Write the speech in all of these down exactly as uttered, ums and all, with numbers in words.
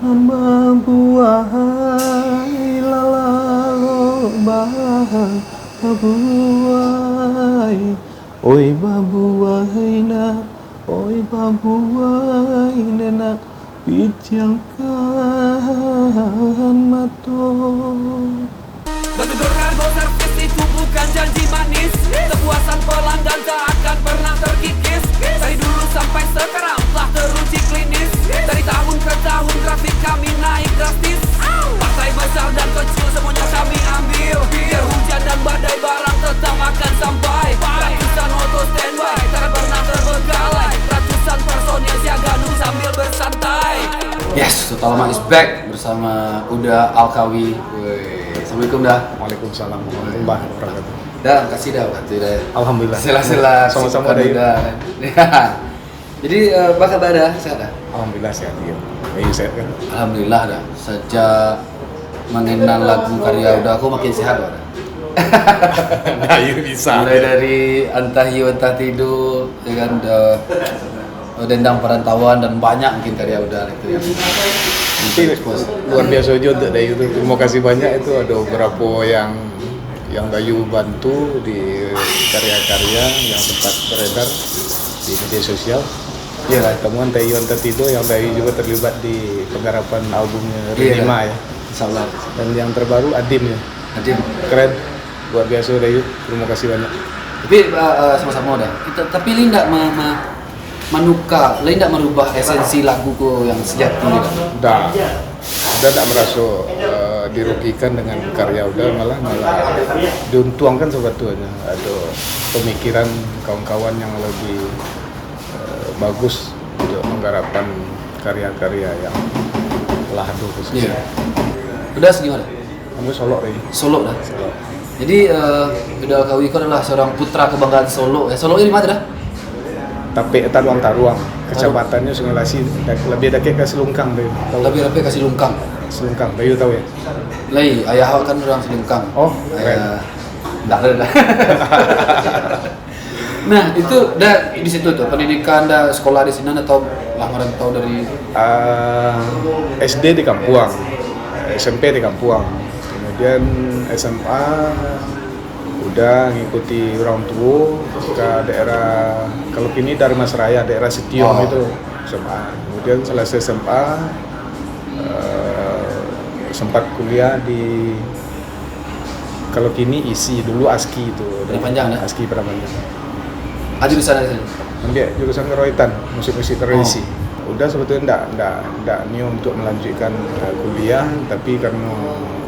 Babuah ai, lalalo babuah ai, oi babuah ai nak, oi babuah ai nak, pijamkan mato. Betul Argo Servis itu bukan janji manis. Kepuasan pelanggan tak akan pernah terkikis. Dari dulu sampai sekarang telah teruji klinis. Dari tahun ke tahun grafik kami naik drastis. Partai besar dan kecil semuanya kami ambil. Biar hujan dan badai barang tetap akan sampai. Ratusan auto standby tak akan pernah terbengkalai. Ratusan personil siaga nunggu sambil bersantai. Yes, Total Lama is back bersama Uda Alkawi. Woi, assalamualaikum, Da. Waalaikumsalam warahmatullahi wabarakatuh. Da, makasih, Da, waktu, Da. Alhamdulillah. Sela-sela. Sama-sama, kesibukan Da. Uda, kan. Jadi, eh, apa kabar, Da? Sehat, Da? Alhamdulillah, sehat, iya. Iya, sehat, kan? Alhamdulillah, Da. Sejak mengenal lagu karya Uda, aku makin sehat, Da. Nah, iya, bisa. Mulai dari Antah Iyo Antah Tido, ya kan, Da. Dendang Perantauan, dan banyak mungkin karya Uda itu yang Tapi luar biasa juga untuk Dayu tu. Terima kasih banyak, itu ada beberapa yang, yang Dayu bantu di karya-karya yang sempat beredar di media sosial. Iya, kan? Temuan Dayu Antah Tido yang Dayu juga terlibat di penggarapan albumnya Iya, Rini kan? Ma, ya. Insya Allah. Dan yang terbaru Adim, ya. Adim. Keren. Luar biasa, Dayu. Terima kasih banyak. Tapi, eh, eh, sama-sama, Da. Kita, tapi Li ndak me-, me-, manuka, Li ndak merubah esensi lagu ko yang sejati, Da? Ndak. Uda ndak meraso, eh, dirugikan dengan karya Uda, malah, malah diuntuangkan sebetulnya. Ada pemikiran kawan-kawan yang lebih, eh, bagus untuk menggarapkan karya-karya yang lah ado khususnya. Iya. Uda segi ma? Ambo Solok tadi. Solok, Da? Solok. Jadi, eh, Uda Alkawi ko adalah seorang putra kebanggaan Solok, ya. Solok ini di ma, Da? Tapek Taruang-Taruang, Taruang. Kecamatannya Sungai Lasi, da-, lebih dakek ka Silungkang tu. Tahu? Lebih dakek ka Silungkang. Silungkang, Dayu tahu, ya? Lai, ayah awak kan urang Silungkang. Oh, keren. Ayah, ndak ada, Da. Nah, itu Da di situ tu, pendidikan Da, sekolah di sinan atau lah merantau dari Ah, S D di kampuang, S M P di kampuang. Kemudian S M A Uda ngikuti urang tuo ka daerah, kalau kini Dharmasraya, daerah Sitiong Oh. itu, S M A. Kemudian selesai S M A, eh, sempat kuliah di, kalau kini I S I, dulu ASKI tu. Padang Panjang, Da? ASKI Padang Panjang. Ah, jurusan apa tadi? Ambiak jurusan kerohitan, musik-musik tradisi. Oh. Uda sebetulnya ndak, ndak, ndak nio untuk melanjutkan, eh, kuliah, tapi karena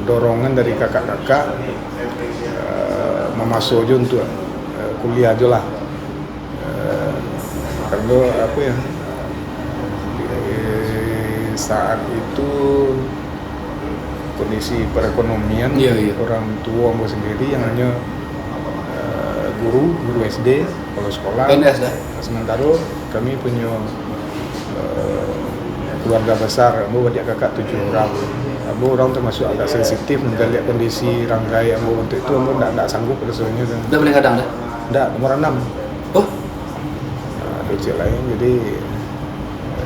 dorongan dari kakak-kakak, eh, mamaso jo untuk, eh, kuliah jo lah. Eh, karena apa ya, eh, saat itu kondisi perekonomian Iya, iya. orang tuo ambo sendiri yang hanyo, eh, guru, guru S D, kepala sekolah. P N S, Da? Sementara kami punyo, eh, keluarga besar, ambo badiak kakak tujuh orang. Ambo urang termasuk agak sensitif melihat kondisi ranggai ambo waktu itu, ambo ndak, ndak sanggup rasonyo tu. Uda paling gadang, Da? Ndak, nomor anam. Oh? Nah, kecil lain, jadi,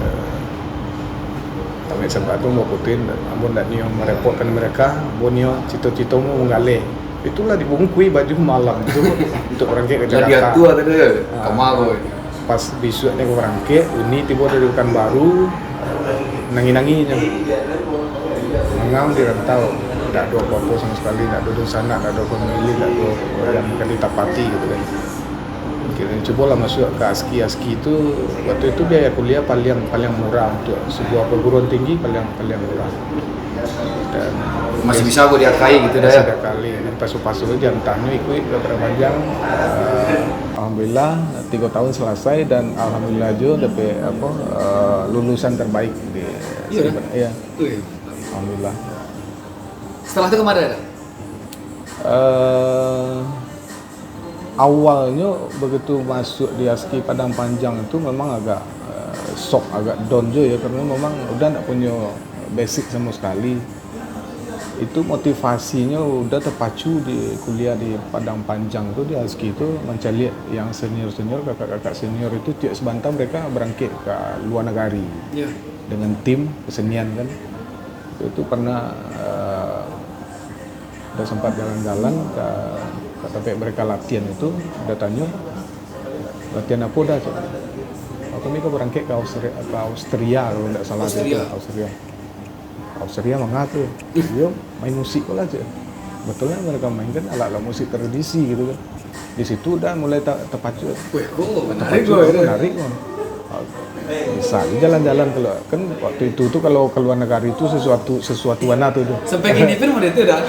eh, Tamat S M A tu ambo putuih, ambo ndak nio merepotkan mereka, ambo nio cito-cito ambo manggaleh. Itulah dibungkui baju malam tu untuk barangkek ka Jakarta. Lah diatua tadi, Ah. kama ko. Pas bisuaknyo barangkek, uni tibo dari Pekanbaru, nangi-nangi nyo. Mangam di rantau, ndak ado apo-apo samo sakali, ndak ado dunsanak, ndak ado famili, ndak ado yang ka ditapati gitu kan. Kiro cubolah masuak ka ASKI. ASKI tu, waktu itu biaya kuliah paling, paling murah untuk sebuah perguruan tinggi, paling, paling murah. Dan Masih bisa kok diakai gitu, Da, masih ya? diakai. Jadi pasu-pasu aja, antahnyo ikuik ke Padang Panjang. Eh, alhamdulillah, tiga tahun selesai dan alhamdulillah juga dapet apa, eh, lulusan terbaik di Iya, Da? Iya. Wih. Alhamdulillah. Setelah itu kemana, Da? Eh, awalnyo begitu masuk di ASKI Padang Panjang itu memang agak, eh, shock, agak down juga ya, karena memang Uda ndak punyo basic samo sekali. Itu motivasinyo Uda terpacu di kuliah di Padang Panjang tu, di ASKI tu, mancaliak yang senior-senior, kakak-kakak senior itu tiap sabanta mereka barangkek ka luar nagari. Ya. Dengan tim kesenian kan. Itu pernah, eh, udah sempat jalan-jalan ka, ka tampek mereka latihan itu, udah tanyo, "Latihan apo dah, Cek?" "Oh, kami ka barangkek ka Austria, ka Austria, kalau ndak salah." Austria. Austria. "Austria manga tu?" "Iyo, main musik ko lah, Cek." Kebetulan mereka mainkan alat-alat musik tradisi gitu kan. Di situ udah mulai ta-, tapacu. Weh, ko menarik. Tapacu ko, ya. Menarik ko. Bisa aja jalan-jalan kalau, kan waktu itu tu kalau ke luar negara itu sesuatu, sesuatu bana tu, tu. Sampai kini pun model tu dah.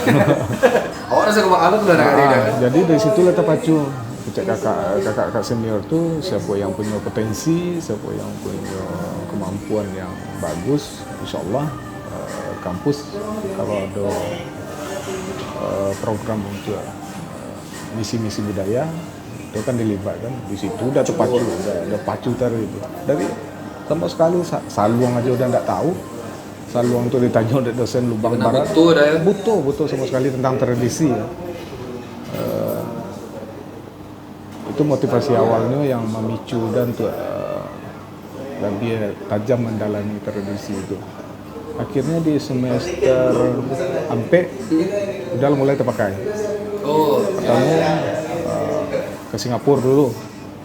Awak rasa kebakaran tu dah negara dah. Ah, jadi dari situlah tapacu. Kecek kakak, kakak-kakak senior tu, siapa yang punya potensi, siapa yang punya kemampuan yang bagus, insya Allah, eh, kampus kalau ada, eh, program untuk, eh, misi-misi budaya, itu kan dilibatkan. Di situ udah tapacu, udah, udah pacu taruih itu. Dari sama sekali sa-, saluang aja udah ndak tahu. Saluang tu ditanyo dek dosen lubang. Kena barat. Butuh dah, ya. Butuh, butuh sama sekali tentang tradisi, ya. Eh, itu motivasi awalnya yang memicu dan untuk, eh, lebih tajam mendalami tradisi itu. Akhirnya di semester ampek, udah mulai tapakai. Oh. Pertama, eh, ke Singapura dulu.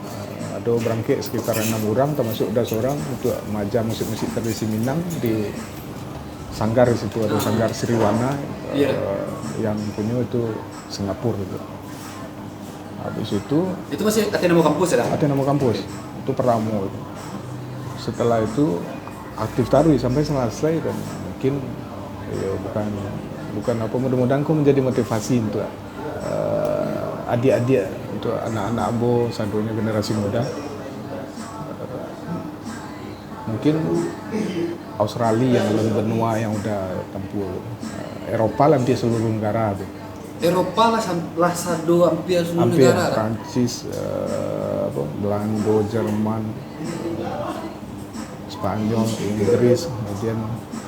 Eh, ada barangkek sekitar enam orang, termasuk udah seorang untuk maaja musik-musik tradisi Minang di sanggar di situ, ada sanggar Sriwana, eh, yang punya itu Singapura itu. Habis itu. Itu masih Ateneo kampus ya, dah? Ateneo kampus. Itu pertama itu. Setelah itu aktif taruih sampai selesai dan mungkin, ya, bukan, bukan apa, mudah-mudahan ko menjadi motivasi untuk, eh, adik-adik, untuk anak-anak ambo, sadonyo generasi muda. Eh, mungkin Australia yang lain benua yang udah tempuh. Eh, Eropa lah hampir seluruh negara tu. Eropa lah sam-, lah sado hampir seluruh negara lah. Hampir, Prancis, eh, apa, Belando, Jerman, Spanyol, Inggris, kemudian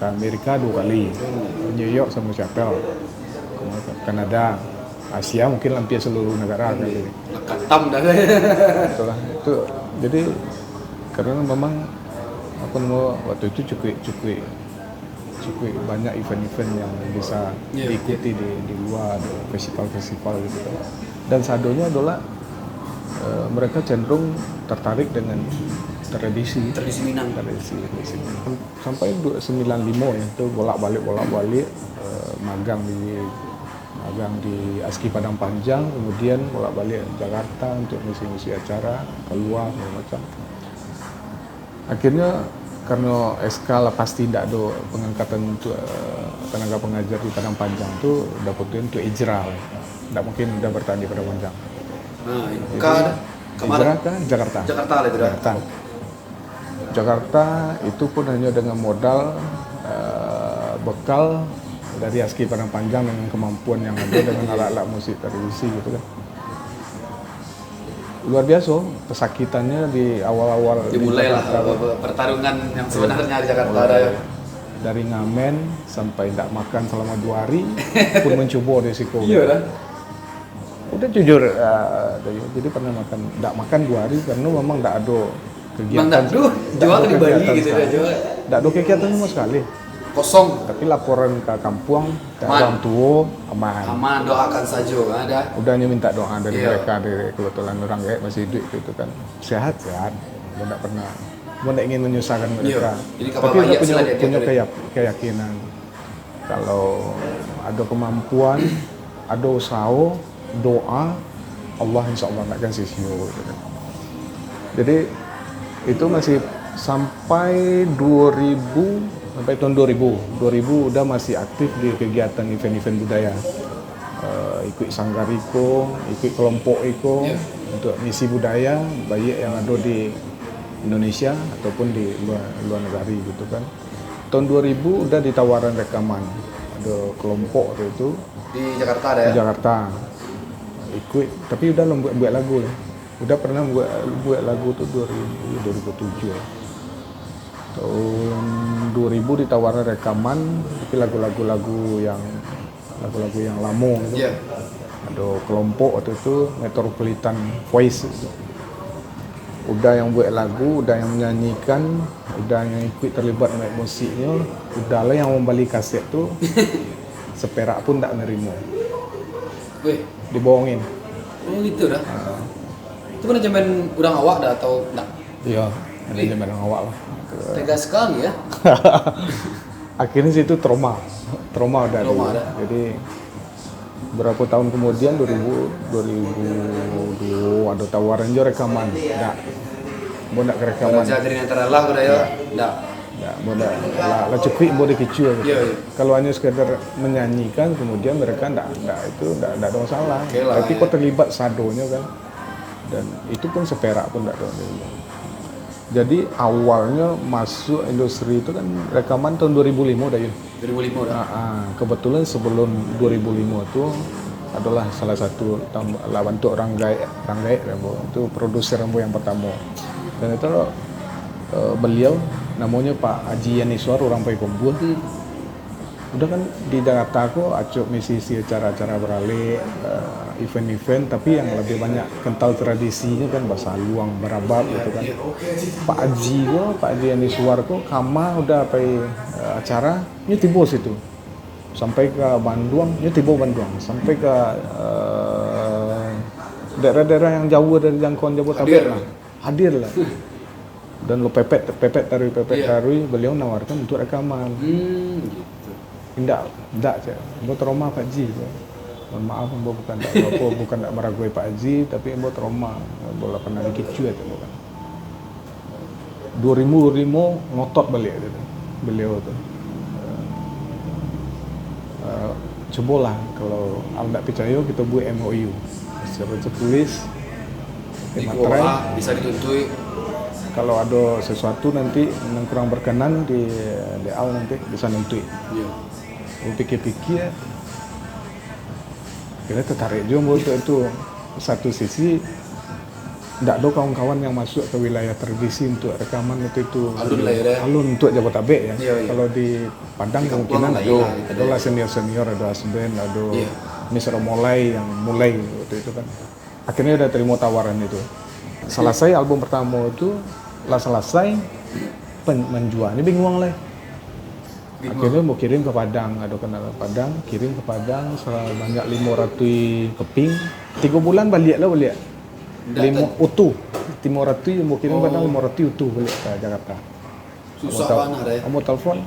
ke Amerika dua kali. New York sama Seattle. Kanada, Asia mungkin hampir seluruh negara kali. Lah katam dah. Itulah. Itu, jadi, karena memang, apa nama, waktu itu cukup, cukup, cukup banyak event-event yang bisa diikuti di, di luar, ada festival-festival gitu kan. Dan sadonyo adalah, eh, mereka cenderung tertarik dengan tradisi. Tradisi Minang. Tradisi, tradisi Minang. Sampai du-, sembilan limo ya, itu bolak-balik, bolak-balik, eh, magang di, magang di ASKI Padang Panjang, kemudian bolak-balik Jakarta untuk ngisi-ngisi acara, keluar, segala macam. Akhirnya, karena S K lah pasti ndak ada pengangkatan untuk, eh, tenaga pengajar di Padang Panjang tu, udah putusin untuk hijrah lah. Ndak mungkin udah bertahan di Padang Panjang. Nah, jadi, ka, ka mana? Hijrah ke Jakarta. Jakarta lah itu dah. Jakarta. Jakarta itu pun hanya dengan modal, eh, bekal dari ASKI Padang Panjang dengan kemampuan yang ada dengan alat-alat musik tradisi gitu kan. Luar biasa, pesakitannya di awal-awal di Jakarta. Dimulailah, apa, apa, pertarungan yang sebenarnya di Jakarta ada ya. Mulai dari ngamen sampai ndak makan selama dua hari pun mencuba risiko gitu. Iya dah. Udah jujur, ah, jadi pernah makan, ndak makan dua hari karena memang ndak ada kegiatan. Memang ndak ada, jua di Bali gitu dah, jua. Ndak ada kegiatan sama sekali. Kosong. Tapi laporan ke kampuang, ke orang tua, aman. Aman, doakan saja, ada. Udahnyo minta doa dari mereka, dari kebetulan orang gaek masih hidup gitu kan. Sehat, sehat. Dia ndak pernah, dia ndak ingin menyusahkan mereka. Jadi, tapi dia punya, punya keyak-, keyakinan. Kalau ada kemampuan, ada usaha, doa, Allah insya Allah nak kasih sio, gitu kan. Jadi, itu masih sampai dua ribu, sampai tahun dua ribu. Dua ribu udah masih aktif di kegiatan event-event budaya. Eh, ikut sanggar iko, ikut kelompok iko, untuk misi budaya, baik yang ada di Indonesia ataupun di luar, luar negara gitu kan. Tahun dua ribu udah ditawaran rekaman. Ada kelompok tu itu. Di Jakarta ada ya? Di Jakarta. Ikut, tapi udah lah buat, buat lagu lah. Udah pernah buat, buat lagu tu dua ribu, dua ribu tujuh ya. Tahun dua ribu ditawaran rekaman, tapi lagu-lagu, lagu yang, lagu-lagu yang lama gitu. Iya. Ada kelompok waktu itu, Metropolitan Voice gitu. Uda yang buek lagu, Uda yang manyanyikan, Uda yang ikuik terlibat main musiknyo, Uda lah yang mambali kaset tu, saperak pun ndak narimo. Weh, Dibohongin. Oh gitu dah. Ah, Itu pernah zaman urang awak dah atau ndak? Iyo, ado zaman urang awak lah. Tegas sekali ya. Akhirnya situ trauma. Trauma Uda. Trauma Dulu. Dah. Jadi berapa tahun kemudian, dua ribu, dua ribu dua, ada tawaran jo rekaman. Ndak. Ambo ndak ka rekaman. Raja dari antara lah udah ya. Ndak. Ndak, ambo ndak. Lah, lah cukuik ambo dikicua gitu. Iya, iya. Kalau hanya sekadar menyanyikan, kemudian mereka ndak, ndak itu ndak, ndak ada masalah. Oke lah, Tapi iya. Kok terlibat sadonyo kan. Dan itu pun saperak pun ndak ada. Jadi awalnya masuk industri itu kan rekaman tahun dua ribu lima dah, Yun. dua ribu lima dah. Ah, ah, kebetulan sebelum dua ribu lima tu adalah salah satu tam- lah bantuk Ranggaek, Ranggaek lah, Bro. Itu produser ambo yang pertama. Dan itu eh, beliau namanya Pak Haji Yaniswar, orang Payakumbuh. Udah kan di Jakarta ko acok mengisi-isi acara-acara baralek, eh, event-event, tapi yang lebih banyak kental tradisinya kan basaluang, barabab gitu kan. Pak Haji ko, Pak Haji Yaniswar ko kama Uda pai eh, acara, nyo tibo situ. Sampai ka Banduang, nyo tibo Banduang. Sampai ka eh, daerah-daerah yang jauah dari jangkauan Jabodetabek Hadir. Lah. Hadir lah. Dan lo pepet, pepet taruih, pepet Iya. taruih, beliau nawarkan untuk rekaman. Hmm, gitu. Indak, indak, cek. Ambo trauma Pak Ji. Mohon maaf, ambo bukan ndak apa, bukan ndak maraguai Pak Ji, tapi ambo trauma. Ambo lah pernah dikicua tu, ambo kan. Dua ribu lima ngotot baliak gitu, beliau tu. Eh, cubolah, kalau Al ndak picayo, kita buek M O U. Secara tertulis, Di materai. Kuala bisa dituntui. Kalau ada sesuatu nanti yang kurang berkenan di, di Al nanti bisa nuntuik. Iya. Ambo pikir-pikir, kira tertarik juga ambo untuk itu. Satu sisi, ndak ada kawan-kawan yang masuk ke wilayah tradisi untuk rekaman itu, itu Alun lah ya, dah. Alun untuk Jabodetabek ya. Iya, iya. Kalau di Padang Di Kapuang kemungkinan lah, ada, iya, ada lah senior-senior, ada Asband, ada Iya. Mister Molai yang mulai waktu itu kan. Akhirnya udah terima tawaran itu. Selesai album pertama itu, lah selesai, pen- menjualnya bingung lah. Bingung. Akhirnya mau kirim ke Padang, ada kenal Padang, kirim ke Padang sebanyak lima ratus keping. Tiga bulan baliak lah baliak. Ndak Lima ter- utuh, lima ratus yang mau kirim Padang, Oh. lima ratus utuh baliak ke Jakarta. Susah Ambo tel- banget, eh. Ambo telepon,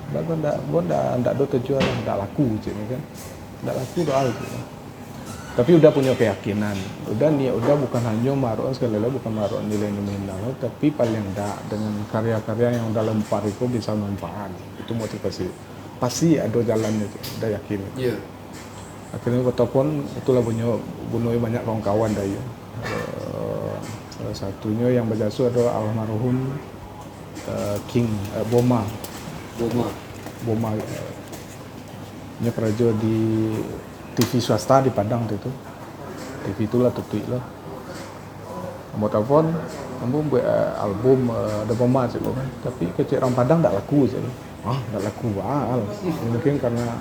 ndak, ndak, ndak, ndak ada tujuan, ndak laku cik kan. Ndak laku doh, cik. Tapi udah punya keyakinan, udah niat, udah bukan hanya marokan sekali lagi, bukan marokan nilai nominal, tapi paling ndak dengan karya-karya yang udah lempar itu bisa manfaat. Itu motivasi. Pasti ada jalannya, cik. Udah yakin. Iya. Akhirnya ambo telepon, itulah bunyo, bunyo banyak kawan-kawan dah ya. Eh, salah satunya yang berjasa adalah almarhum eh, King eh, Boma. Boma. Boma eh, nya karajo di T V swasta di Padang tu, tu. T V itulah tutuik lah. Ambo telepon, ambo buek eh, album eh, ada Boma cik kan. Tapi kecek orang Padang ndak laku cik. Ah, ndak laku bal. Mungkin karena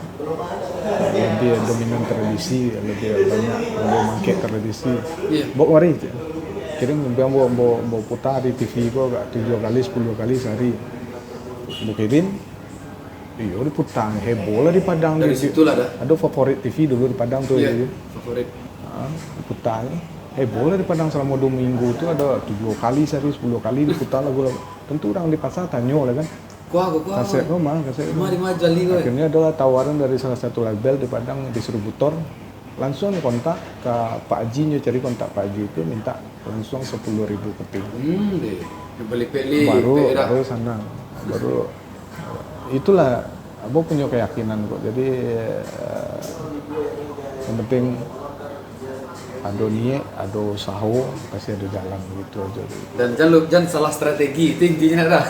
eh, lebih dominan tradisi, lebih banyak lebih mangkek tradisi. Iya. Bok mari cik. Kirim ambo, ambo, ambo putar di T V ko agak tujuh kali, sepuluh kali sehari. Ambo kirim, iyo diputar, heboh lah di Padang. Dari Di- situlah dah. Ada favorit T V dulu di Padang tu. Iya, Iya. Favorit. Ha, diputar. Heboh lah di Padang selama dua minggu tu ada tujuh kali sehari, sepuluh kali diputar lagu-lagu. Tentu orang di pasar tanyo lah kan. Kuah, kuah, kuah. Kaset kau mah, kaset Di kau. mana, di mana jali kau? Akhirnya adalah tawaran dari salah satu label di Padang, distributor. Langsung kontak ke Pak Haji, nyo cari kontak Pak Haji tu, minta langsung sepuluh ribu keping. Hmm, deh. Beli-beli Baru, dah. Baru sana. Baru itulah ambo punya keyakinan kok. Jadi eh, yang penting ado niat, ado usaho, pasti ado jalan gitu aja. Dan jangan lu- jangan salah strategi, itu intinya dah.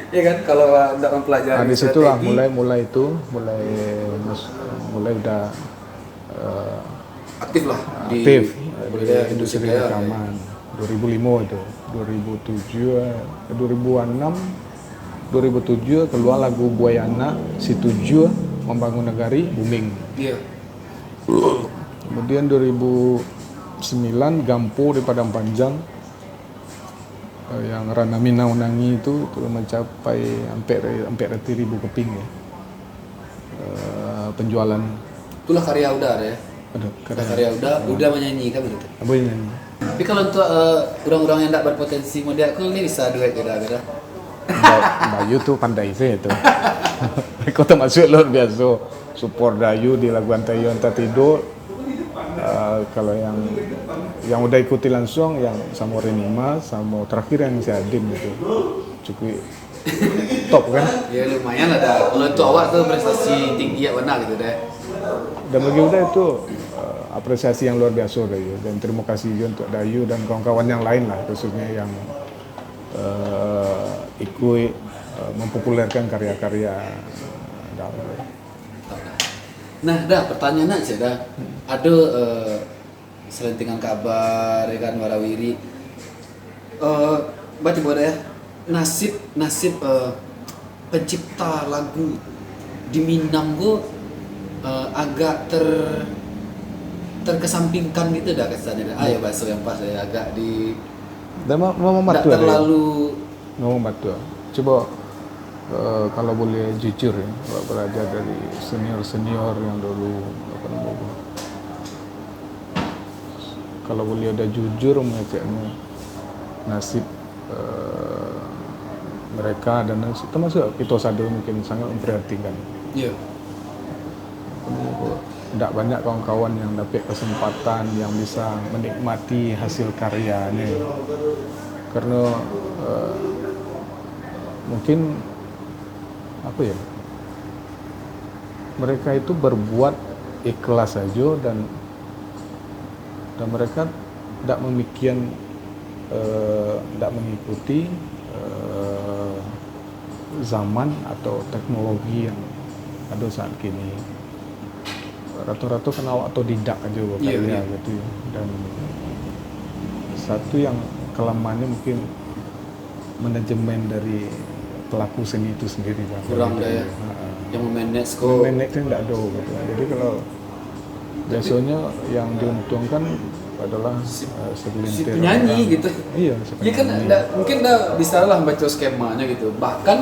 Iya kan, kalau ah, ndak mempelajari Nah, di situlah strategi. Mulai mulai itu, mulai mus- mulai udah eh, Aktif lah di aktif boleh di dikatakan industri ya. Rekaman. Dua ribu lima itu, dua ribu tujuh, eh, dua ribu enam, dua ribu tujuh keluar lagu Buai Anak, Si Tujuh, Membangun Negari, booming. Iya. Kemudian dua ribu sembilan Gampo di Padang Panjang, Yang Rana Minang Unangi tu, tu mencapai ampek, ampek ratuih ribu keping ya. Eh, penjualan. Itulah karya Uda ya. Aduh, karya Uda, Uda menyanyi kan begitu. Abang nyanyi. Tapi kalau untuk eh, orang-orang yang tak berpotensi model aku ni bisa duet ke dah, ke dah? Ba-, Bayu tu pandai saja tu. Kau termasuk luar biasa. Support Dayu di lagu Antayo Anta Tidur. Ah, kalau yang, yang udah ikuti langsung, yang samo Renima, samo terakhir yang si Adim itu. Cukup top kan? Ya, lumayan lah dah. Kalau untuk awak tu prestasi tinggi awak benar gitu deh. Dan bagi Uda itu, eh, apresiasi yang luar biasa Dayu. Dan terima kasih juga untuk Dayu dan kawan-kawan yang lain lah, khususnya yang eh, ikut eh, mempopulerkan karya-karya Dayu. Nah, dah pertanyaan aja dah. Ada eh, selentingan kabar ya kan, warawiri. Eh, baca buat ya. Nasib nasib eh, pencipta lagu di Minang ko eh, agak ter terkesampingkan gitu dah kesannya dah. Ayo bahasa yang pas ya, agak di Dan ma- memang tak betul Dayu. Terlalu Memang betul. Cuba eh, kalau boleh jujur ya, awak belajar dari senior-senior yang dulu apa nama tu. Kalau boleh ada jujur mengeceknya nasib eh, mereka dan nasib, termasuk kita sadar mungkin sangat memprihatinkan. ya Tidak banyak kawan-kawan yang dapat kesempatan yang bisa menikmati hasil karyanya. Karena eh, mungkin apa ya? Mereka itu berbuat ikhlas saja dan dan mereka tidak memikirkan eh, tidak mengikuti eh, zaman atau teknologi yang ada saat kini. Rata-rata kan awak otodidak aja Iya, berkarya iya. Gitu. Dan satu yang kelemahannya mungkin manajemen dari pelaku seni itu sendiri kan. Kurang Gitu, daya. Ha. Yang memanage ko. Memanage kan tidak ada gitu. Jadi kalau biasanya yang diuntungkan adalah eh, segelintir Si penyanyi orang. Gitu. Iya, si Ya kan penyanyi. Nda, mungkin dah bisa lah baca skemanya gitu. Bahkan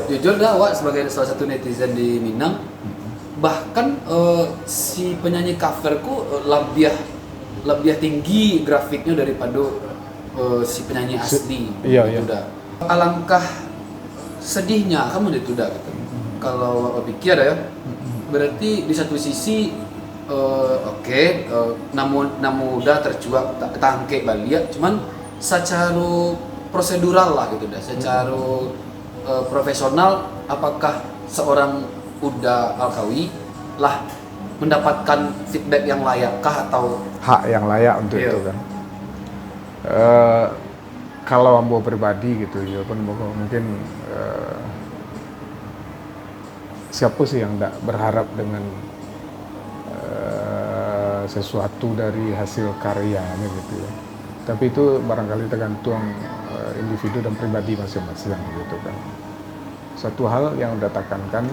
jujur dah awak sebagai salah satu netizen di Minang, bahkan eh, si penyanyi cover ku eh, lebih lebih tinggi grafiknya daripada eh, si penyanyi Si- asli. iya, Gitu iya. Dah. Alangkah sedihnya kamu itu dah gitu. Kalau awak pikir dah ya, berarti di satu sisi eh, oke, eh, namun namun udah tercuak ta- tangkek baliak, cuman secara prosedural lah gitu dah, secara eh, profesional, apakah seorang Uda Alkawi lah mendapatkan feedback yang layakkah atau Hak yang layak untuk Iya. Itu kan. Eh, kalau ambo pribadi gitu ya kan mungkin eh, siapa sih yang tidak berharap dengan eh, sesuatu dari hasil karyanya gitu ya. Tapi itu barangkali tergantung eh, individu dan pribadi masing-masing gitu kan. Satu hal yang udah tekankan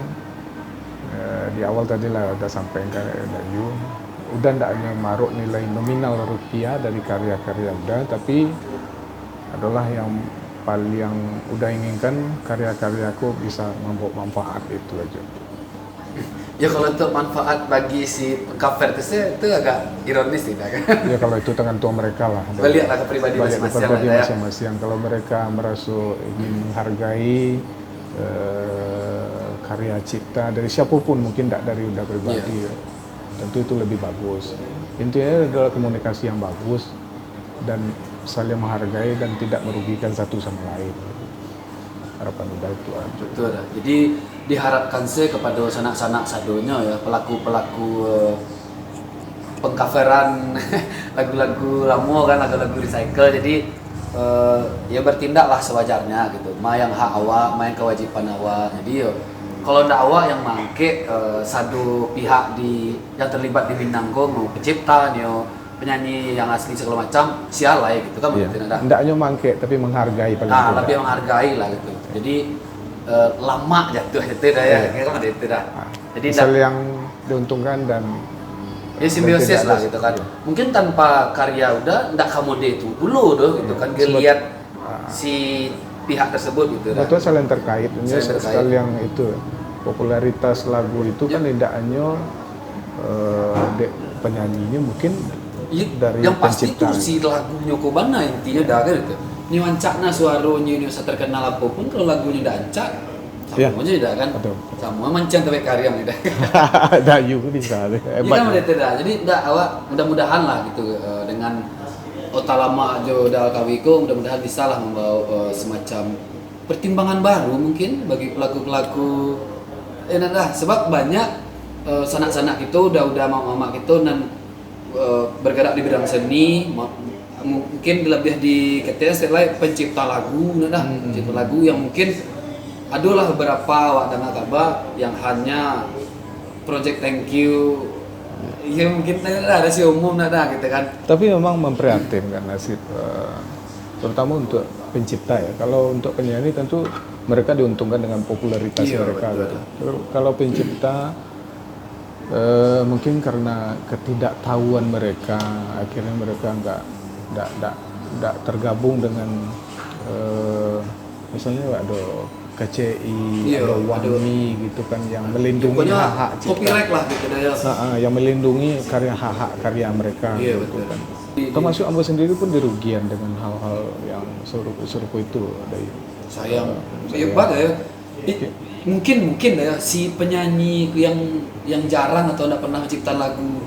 eh, di awal tadi lah udah sampaikan Dayu, udah ndak hanya maruk nilai nominal rupiah dari karya-karya udah, tapi adalah yang paling udah inginkan karya-karya aku bisa membawa manfaat itu aja. Ya kalau untuk manfaat bagi si cover tu sih itu agak ironis tidak kan? Ya kalau itu tergantung mereka lah. Balik lah ke pribadi Balik ke masing-masing pribadi lah, ya. Masing-masing. Kalau mereka merasa ingin menghargai eh, karya cipta dari siapapun, mungkin tidak dari Uda pribadi, Iya. ya. Tentu itu lebih bagus. Intinya adalah komunikasi yang bagus dan saling menghargai dan tidak merugikan satu sama lain. Harapan Uda itu aja. Betul lah. Jadi diharapkan sih kepada sanak-sanak sadonyo ya, pelaku-pelaku eh, pengcoveran lagu-lagu lama kan, lagu-lagu recycle. Jadi eh, ya bertindaklah sewajarnya gitu. Ma yang hak awak, ma yang kewajiban awak. Jadi yo kalau ndak awak yang mangkek eh, sado pihak di yang terlibat di Minang ko, mau pencipta nyo, penyanyi yang asli segala macam, sial lah ya gitu kan Iya. Begitu dah. Tidak hanya mangkek tapi menghargai paling Nah, tidak. Lebih menghargai lah gitu. Jadi eh, lama jatuh itu dah ya, Iya. Kira kan itu dah. Ah, Jadi misal dah- yang diuntungkan dan Ya simbiosis dan lah tidak gitu kan. ada. Mungkin tanpa karya Uda ndak kamu deh tu dulu doh gitu kan. Dia Sebab- lihat Ah, si pihak tersebut gitu kan. Betul, saling terkait. Ini saling terkait. Sekalian itu, popularitas lagu itu kan tidak hanya eh, dek penyanyinya, mungkin dari pencipta. Yang pasti tu si lagunyo ko bana intinyo dah kan itu. Nyo ancak nah suaronyo, nyo saterkenal apo pun, kalau lagunyo dak ancak, samo aja dah kan. Betul. Samo mancang tawek kariang dah. Dayu bisa tu. Hebat. Kan begitu dah. Jadi dah awak mudah-mudahan lah gitu eh, dengan Ota Lamak jo Da Alkawi ko, mudah-mudahan bisa lah mambawa eh, semacam pertimbangan baru mungkin bagi pelaku-pelaku eh nak dah, sebab banyak eh, sanak-sanak kito, udah-udah mamak-mamak kito nan eh, bergerak di bidang seni, ma- mungkin lebih diketahui sebagai pencipta lagu nak dah. Hmm. Pencipta lagu yang mungkin adalah beberapa awak dengar kabar yang hanya project thank you. Ya mungkin ada rahasia umum nak dah gitu kan. Tapi memang memprihatinkan nasib eh, terutama untuk pencipta ya. Kalau untuk penyanyi tentu mereka diuntungkan dengan popularitas mereka gitu. Kalau pencipta eh, mungkin karena ketidaktahuan mereka, akhirnya mereka nggak nggak nggak nggak tergabung dengan eh, misalnya ada K C I, ada Wangi gitu kan yang melindungi hak-hak cipta. Copyright lah gitu dah ya. Nah, yang melindungi karya hak-hak karya mereka gitu kan. Termasuk ambo sendiri pun dirugian dengan hal-hal yang serupa, serupa itu dari sayang. Sayang banget ya. Eh, mungkin mungkin lah ya si penyanyi yang yang jarang atau ndak pernah mencipta lagu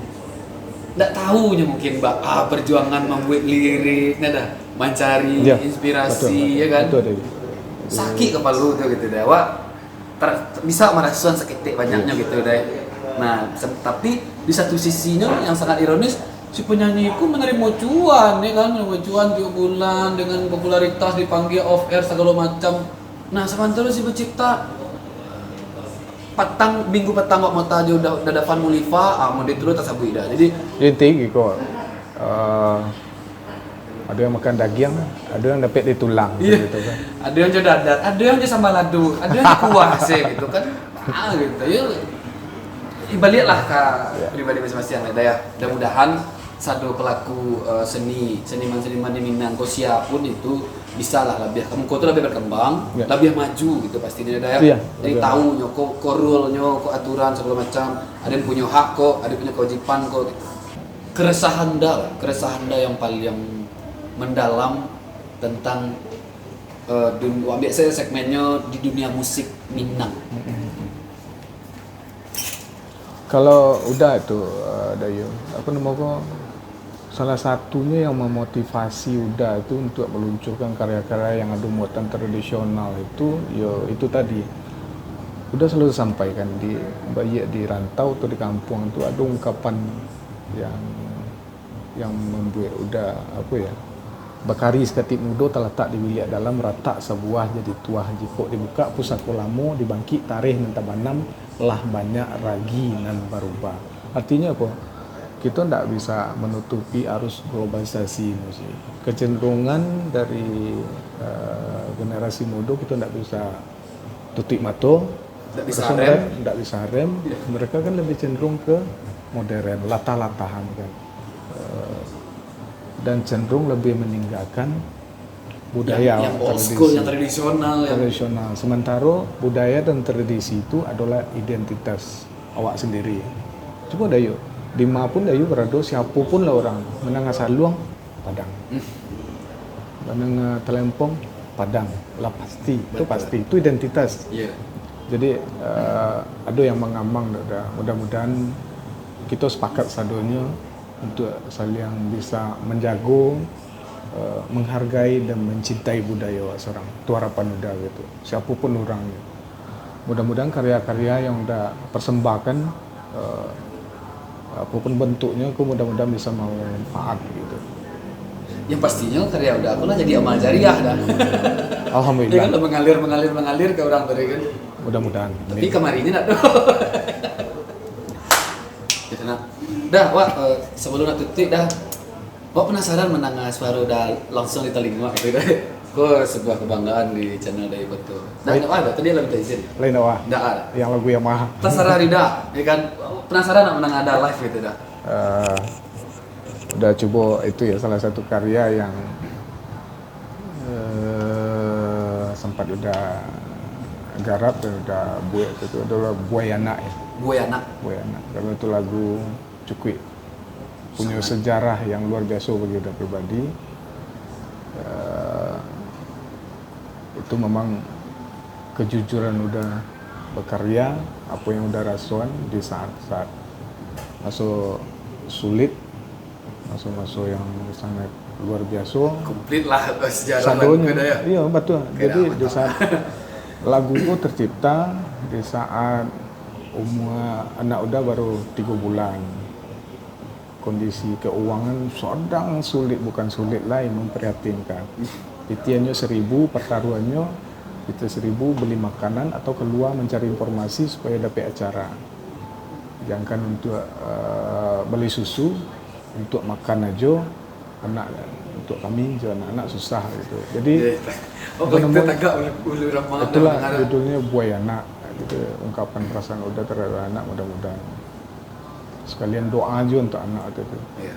ndak tahunya mungkin bah ah, perjuangan membuat lirik nah dah mencari ya, inspirasi betul, ya kan betul, sakit kepala tu gitu dah awak ter, bisa merasa seketik banyaknya ya. Gitu dah nah se, tapi di satu sisinya yang sangat ironis si penyanyi pun menerima cuan ya kan menerima cuan tiap bulan dengan popularitas dipanggil off air segala macam. Nah, samantaro si pencipta patang minggu patang wak mota jo da- dadapan Mulifa, ah mun itu tasabuik dah. Jadi inti giko, uh, ada yang makan daging, ada yang dapat di tulang yeah. Gitu kan. Ada yang jo dadat, ada yang jo sambal lado, ada yang jo kuah se gitu kan. Ah gitu. Ya. Baliklah ke yeah. Pribadi masing-masing lah dah ya. Mudah-mudahan sado pelaku uh, seni seniman-seniman di Minang ko siapun itu bisalah lebih muko tu lebih berkembang, ya. Lebih maju gitu pastinya dah ya. Iya, jadi tahu nyo ko korulnyo ko aturan segala macam, ada yang punya hak ko, ada punya kewajiban ko gitu. Keresahan dah, keresahan dah yang paling mendalam tentang uh, dun, ambil saya segmennya di dunia musik Minang. Kalau Uda tu, uh, Dayu, apa nama ko? Salah satunyo yang memotivasi Uda tu untuk meluncurkan karya-karya yang ado muatan tradisional itu, yo itu tadi. Uda selalu sampaikan di baik di rantau atau di kampuang tu ado ungkapan yang yang mambuek Uda apa ya bakari sakatik mudo talatak di biliak dalam ratak sabuah jadi tuah jikok dibukak pusako lamo dibangkik tareh nan tabanam lah banyak ragi nan barubah. Artinyo apa? Kito ndak bisa manutupi arus globalisasi muzik. Kecenderungan dari uh, generasi mudo kito ndak bisa tutup mato. Ndak bisa rem. Ndak bisa rem. Ya. Mereka kan lebih cenderung ke modern, latah-latahan kan. Uh, dan cenderung lebih meninggalkan budaya yang old school, yang tradisional, tradisional. Sementara budaya dan tradisi itu adalah identitas awak sendiri. Cuba Dayu, di ma pun Dayu berado, siapo pun lah orang, menengah saluang Padang, hmm. Menengah telempong Padang, lah pasti, itu pasti, itu identitas. Yeah. Jadi uh, ada yang mengamang dah. Mudah-mudahan kita sepakat sadonyo untuk saling bisa menjago, uh, menghargai dan mencintai budaya awak seorang. Itu harapan Uda gitu. Siapapun orangnya. Mudah-mudahan karya-karya yang Uda persembahkan, uh, apapun bentuknya, aku mudah-mudahan bisa manfaat gitu. Yang pastinya karya Uda aku lah jadi amal jariah dah. Alhamdulillah. Dia kan udah mengalir, mengalir, mengalir ke orang tadi kan. Mudah-mudahan. Tapi kemarinnya nak tuh. Gitu nah. Dah, Wak, uh, sebelum nak tutup dah, Awak penasaran mandanga suaro Uda langsung di talingo awak gitu kan? Ko sebuah kebanggaan di channel dari Betul. Nah, ndak ada, tadi lah minta izin. Lain awak. Ndak ada. Yang lagu Yamaha. Tasarah Rida, ya kan? Penasaran nak mandanga Uda live gitu dah. Uh, udah coba itu ya salah satu karya yang uh, Uda garap dan uda buek tu, tu adolah Buai Anak, yo. Buai Anak. Buai Anak. Karano tu lagu cukuik punyo sejarah yang luar biaso bagi uda pribadi. Eh, itu memang kejujuran uda bakarya, apo yang uda rasoan di saat-saat maso sulit, maso-maso yang sangat luar biaso. Komplit lah, eh, sejarah sadonyo lagu tu, yo. Iyo, batua. Jadi, di saat lagu tu tercipta, di saat umua anak uda baru tigo bulan. Kondisi keuangan sadang sulit, bukan sulit lai, memprihatinkan. Pitiannyo saribu, partaruahannyo, pitian saribu, beli makanan atau kalua mancari informasi supayo dapek acara. Jangankan untuak, eh, bali susu, untuak makan ajo, anak, untuak kami jo anak-anak susah gitu. Jadi, itulah judulnyo Buai Anak, gitu, ungkapan perasaan uda terhadap anak, mudah-mudahan. Sakalian doa juo untuak anak tu, tu. Iyo.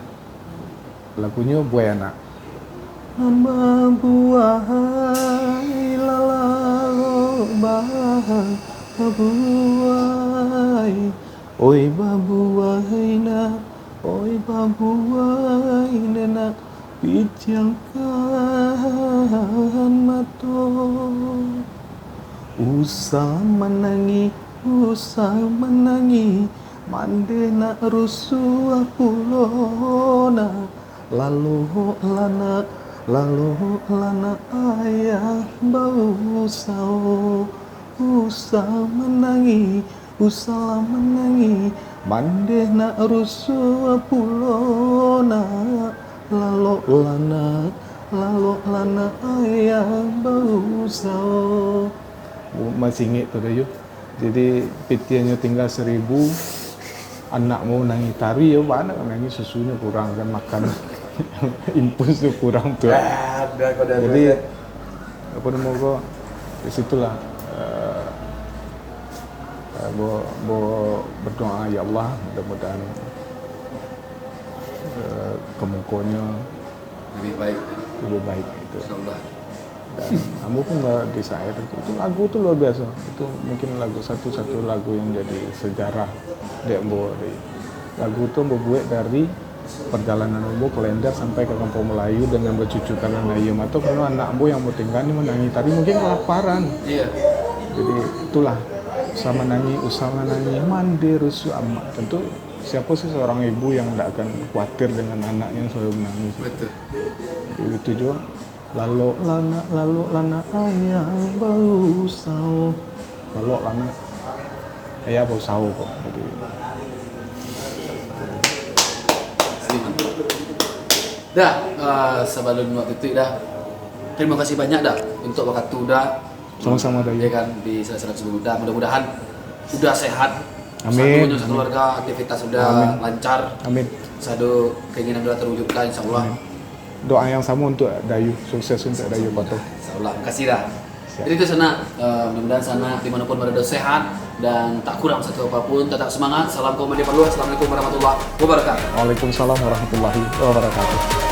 Lagunyo Buai Anak. Babuai lalalo babuai, oi babuai nak, oi babuai nak, pijamkan mato. Usah manangih, usah manangih, mandeh nak rusuah pulo nak. Lalok lah nak, lalok lah nak, ayah bausaho. Usah manangih, usahlah manangih, mandeh nak rusuah pulo nak. Lalok lah nak, lalok lah nak, ayah bausaho. Masih ingek tu, Dayu? Jadi, pitiannyo tingga saribu, anak mau nangih tari, yo, bana nangih, susunyo kurang, kan, makan. Infusnyo kurang tu. Jadi, apo namo ko, di situlah, eh, eh, bo-, bo-, berdoa, "Ya Allah, mudah-mudahan, eh, kemukonyo lebih baik." Lebih baik, gitu. Insyaallah. Dan ambo pun nggak di syair itu. Itu lagu tu luar biasa. Itu mungkin lagu, satu-satu lagu yang jadi sejarah dek ambo. Lagu tu ambo buek dari perjalanan ambo kalender sampai ka Kampung Melayu dengan bacucukan aia mato karena anak ambo yang ambo tingga ni manangih tadi mungkin kelaparan. Iya. Jadi itulah, usah manangih, usah manangih, mandeh rusuah amak. Tentu siapa sih seorang ibu yang ndak akan khawatir dengan anaknya yang selalu menangis? Betul. Begitu juga. Lalok lah nak, lalok lah nak, ayah bausaho. Lalok lah nak, ayah bausaho ko. Jadi, Da, eh, sabalun waktu tu, Da, tarimo kasih banyak, Da, untuak wakatu, Da. Sama-sama, Da. Ya kan, di saat-saat sebelum, Da. Mudah-mudahan udah sehat. Amin. Satu, satu keluarga, aktivitas udah lancar. Amin. Satu keinginan udah terwujudkan, insyaallah. Amin. Doa yang sama untuk Dayu, sukses untuk Dayu Pato. Insyaallah. Makasih, Da. Siap. Jadi itu, sanak, eh, mudah-mudahan sanak dimanapun berada sehat dan tak kurang satu apapun. Tetap semangat. Salam Komedi Paluh. Assalamualaikum warahmatullahi wabarakatuh. Waalaikumsalam warahmatullahi wabarakatuh.